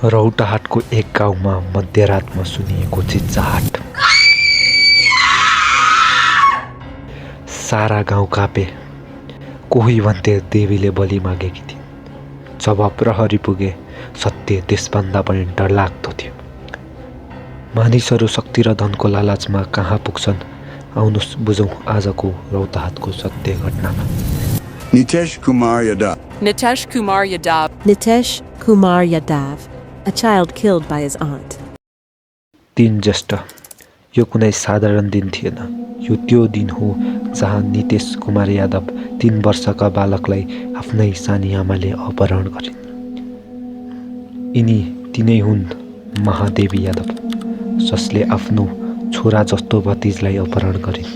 रौटाहाटको एक गाउँमा मध्यरातमा सुनिएको चिच्चाहाट। सारा गाउँ कापे। कोही भन्थे देवीले बलि मागेकी थिइन्। जब प्रहरी पुगे सत्य त्यसभन्दा पनि डरलाग्दो थियो। मानिसहरू शक्ति र धनको लालचमा कहाँ पुग्छन्? आउनुस् बुझौँ आजको रौताहाटको सत्य घटनामा। Nitesh Kumar Yadav. Nitesh Kumar Yadav. Nitesh Kumar Yadav, a child killed by his aunt. 3 ज्येष्ठ। यो कुनै साधारण दिन थिएन। यो त्यो दिन हो जहाँ नितेश कुमार यादव 3 वर्षका बालकलाई आफ्नै सानी आमाले अपहरण गरिन्। यिनी तिनै हुन् महादेवी यादव, जसले आफ्नो छोरा जस्तो भतिजलाई अपहरण गरिन्।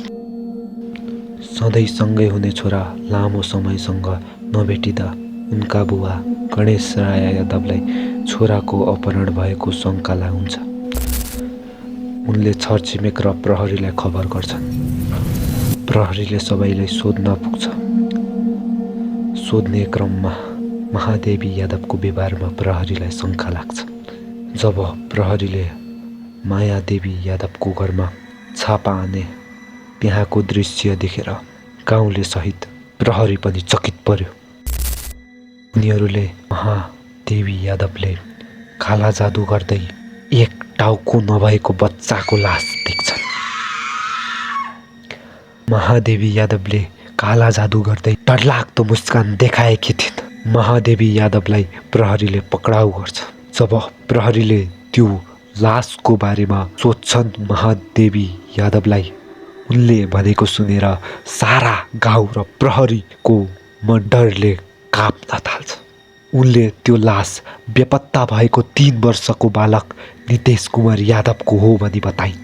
सधैँ सँगै हुने छोरा लामो समयसँग नभेटिँदा उनका बुबा गणेश राय यादवलाई छोराको अपहरण भएको शङ्का हुन्छ। उनले छरछिमेक र प्रहरीलाई खबर गर्छन्। प्रहरीले सबैलाई सोध्न पुग्छ। सोध्ने क्रममा महादेवी यादवको व्यवहारमा प्रहरीलाई शङ्का लाग्छ। जब प्रहरीले मायादेवी यादवको घरमा छापा हाने त्यहाँको दृश्य देखेर गाउँले सहित प्रहरी पनि चकित पर्यो। उनीहरूले महादेवी यादवले काला जादु गर्दै एक टाउको नभएको बच्चाको लास देख्छन्। महादेवी यादवले काला जादु गर्दै डरलाग्दो मुस्कान देखाएकी थिइन्। महादेवी यादवलाई प्रहरीले पक्राउ गर्छ। जब प्रहरीले त्यो लासको बारेमा सोध्छन् महादेवी यादवलाई, उनले भनेको सुनेर सारा गाउँ र प्रहरीको मन डरले काप्न थाल्छ। उनले त्यो लास बेपत्ता भएको 3 वर्षको बालक नितेश कुमार यादवको हो भनी बताइन्।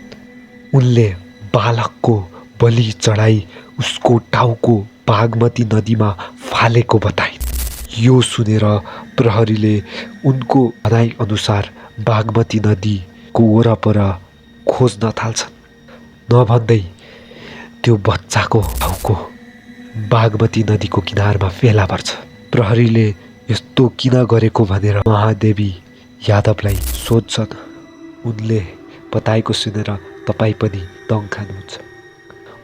उनले बालकको बलि चढाई उसको टाउको बागमती नदीमा फालेको बताइन्। यो सुनेर प्रहरीले उनको भनाइ अनुसार बागमती नदीको वरपर खोज्न थाल्छन्। नभन्दै त्यो बच्चाको टाउको बागमती नदीको किनारमा फेला पर्छ। प्रहरीले यस्तो किन गरेको भनेर महादेवी यादवलाई सोध्छन्। उनले बताएको सुनेर तपाईँ पनि दङ खानुहुन्छ।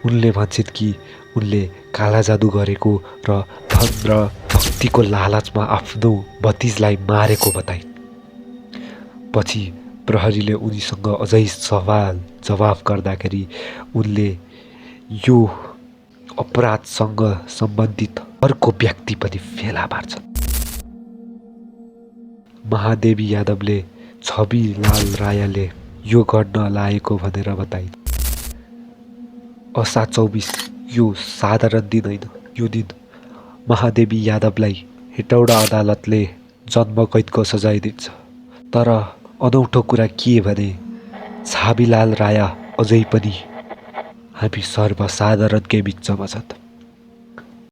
उनले भन्छन् कि उनले काला जादु गरेको र धन र भक्तिको लालचमा आफ्नो भतिजलाई मारेको बताइन्। पछि प्रहरीले उनीसँग अझै सवाल जवाफ गर्दाखेरि उनले यो अपराधसँग सम्बन्धित अर्को व्यक्ति पनि फेला पार्छन्। महादेवी यादवले छविलाल रायले यो गर्न लागेको भनेर बताइन्। असार 24 यो साधारण दिन होइन। यो दिन महादेवी यादवलाई हेटौडा अदालतले जन्मकैदको सजाय दिन्छ। तर अनौठो कुरा के भने छविलाल राय अझै पनि हामी सर्वसाधारणकै बिचमा छन्।